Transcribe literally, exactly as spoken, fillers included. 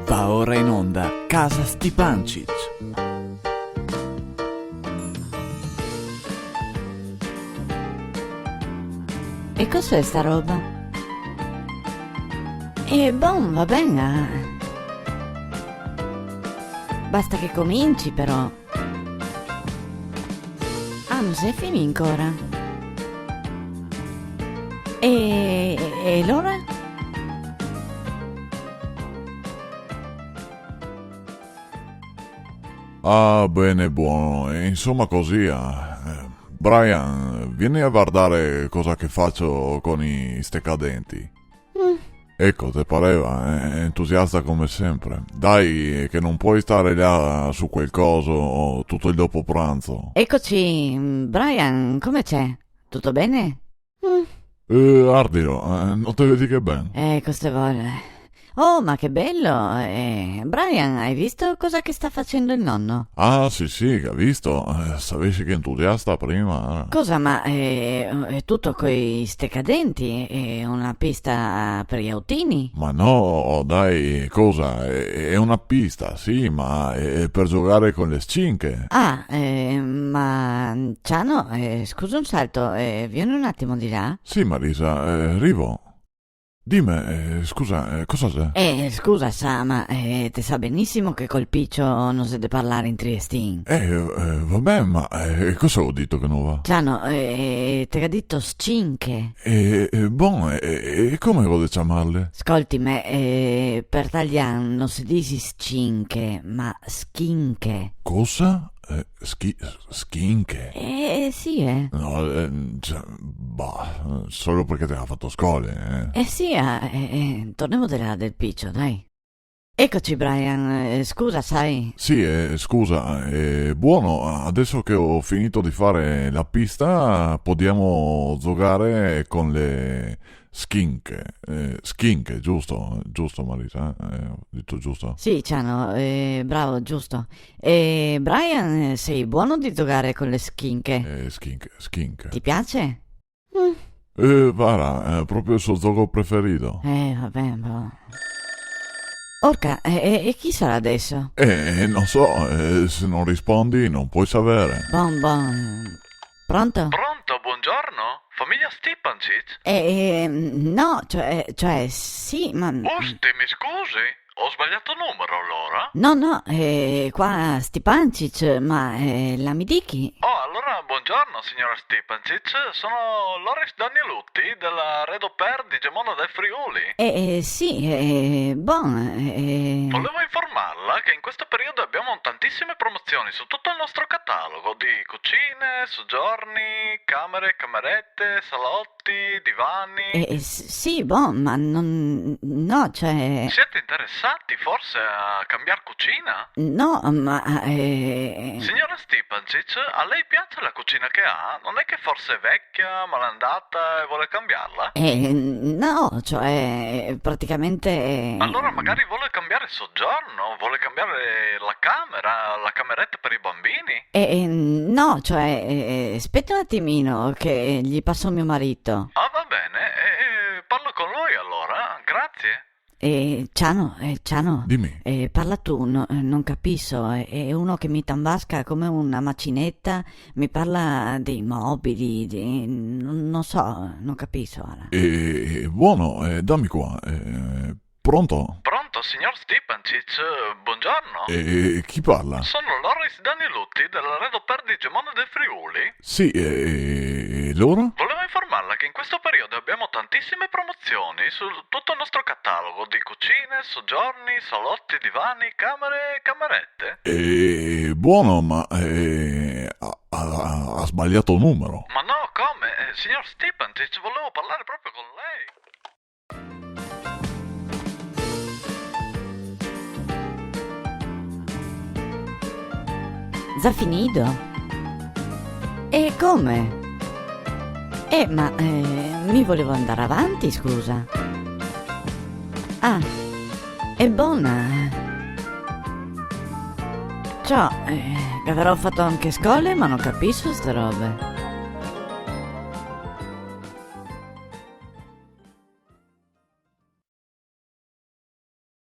Va ora in onda Casa Stipancich. E cos'è sta roba? E bon, va ben, ah. Basta che cominci, però. Ah, no xe finì ancora? E, e alora? Ah, bene, buono. E insoma, così, ah, eh, Brian, vieni a vardare cosa che facio con i stecadenti. Mm. Eco, te pareva, eh, entusiasta come sempre. Dai, che no te pol stare là su quel coso tuto el dopopranzo. Ecoci, mm, Brian, come xe? Tuto ben? Mm. Eh, ardilo, eh, no te vedi che ben? Eh, cosa te vol? Oh, ma che bel! Eh, Brian, te ga visto cosa che sta facendo el nono? Ah, sì, sì, che go visto. Eh, savesi che entusiasta prima, eh. Cosa, ma, eh, xe tuto coi stecadenti? Xe una pista per i autini? Ma no, dai, cosa? Xe, xe una pista, sì, ma xe, xe per zogare con le scinche. Ah, eh, ma, Ciano, eh, scusa un salto, eh, vieni un atimo di là. Sì, Marisa, eh, rivo. Dime, eh, scusa, eh, cosa xe? Eh, scusa, sa, ma, eh, te sa benisimo che col picio no se deve parlare in triestin. Eh, eh, va ben, ma, eh, cosa go dito che no va? Ciano, eh, te ga dito scinche. Eh, eh, bon, eh, eh, e come go de ciamarle? Scoltime, eh, per talian no se disi scinche, ma schinche. Cosa? Eh, schi-, schinche? Eh, sì, eh. No, eh, cioè, bah, solo perché te ga fato scole, eh. Eh, sì, ah, eh, eh, tornemo de là del picio, dai. Ecoci, Brian, eh, scusa, sa. Sì, eh, scusa, eh, buono, adesso che ho finito di fare la pista, possiamo giocare con le schinche, eh, schinche, giusto? Giusto, Marisa? Eh, ho detto giusto? Sì, Ciano, eh, bravo, giusto. Eh, Brian, eh, sei buono di giocare con le schinche? Eh, schinche, schinche. Ti piace? Mm. Eh, varda, xe proprio el so zogo preferito. Eh, va ben, boh. Orca, e, e, e chi sarà adesso? Eh, no so, eh, se no rispondi no te pol savere. Bon, bon. Pronto? Pronto, buongiorno? Famiglia Stipancich? Eh, eh, no, cioè, cioè, sì, ma... Osti, mi scusi, ho sbagliato numero allora? No, no, eh, qua Stipancich, ma, eh, la mi dichi? Oh, allora buongiorno, signora Stipancich, sono Loris Danielutti dell'Arredo Per di Gemona del Friuli. Eh, eh, sì, eh, bon, eh. Volevo informarla che in questo periodo abbiamo tantissime promozioni su tutto il nostro catalogo di cucine, soggiorni, camere, camerette, salotti, divani. Eh, eh, s-, sì, bon, ma non, no, cioè... Siete interessati forse a cambiar cucina? No, ma, eh... Signora Stipancich, a lei piace la cucina che ha? Non è che forse è vecchia, malandata e vuole cambiarla? Eh, no, cioè, praticamente... Allora magari vuole cambiare soggiorno, vuole cambiare la camera, la cameretta per i bambini? Eh, eh, no, cioè, eh, aspetta un attimino che gli passo a mio marito. Ah, va bene, eh, eh, parlo con lui allora, grazie. Eh, Ciano, eh, Ciano. Dimmi. Eh, parla tu, no, eh, non capisso, è, è uno che mi tambasca come una macinetta, mi parla dei mobili, di, non, non so, non capisso, ora. Eh, eh, buono, eh, dammi qua, eh, pronto? Pronto, signor Stipancich, buongiorno. Eh, chi parla? Sono Loris Danielutti dell'Arredo Per di Gemona del Friuli. Sì, eh, e lora? Volevo informarla che in questo periodo abbiamo tantissime promozioni su tutto il nostro catalogo di cucine, soggiorni, salotti, divani, camere e camerette. Eh, buono, ma, eh, ha, ha, ha sbagliato numero. Ma no, come? Eh, signor Stipancich, volevo parlare proprio con lei. Za finì? E come? Eh, ma, eh, mi volevo andar avanti, scusa. Ah, xe bona. Ciò, eh, che gaverò fato anche scole, ma no capisso ste robe.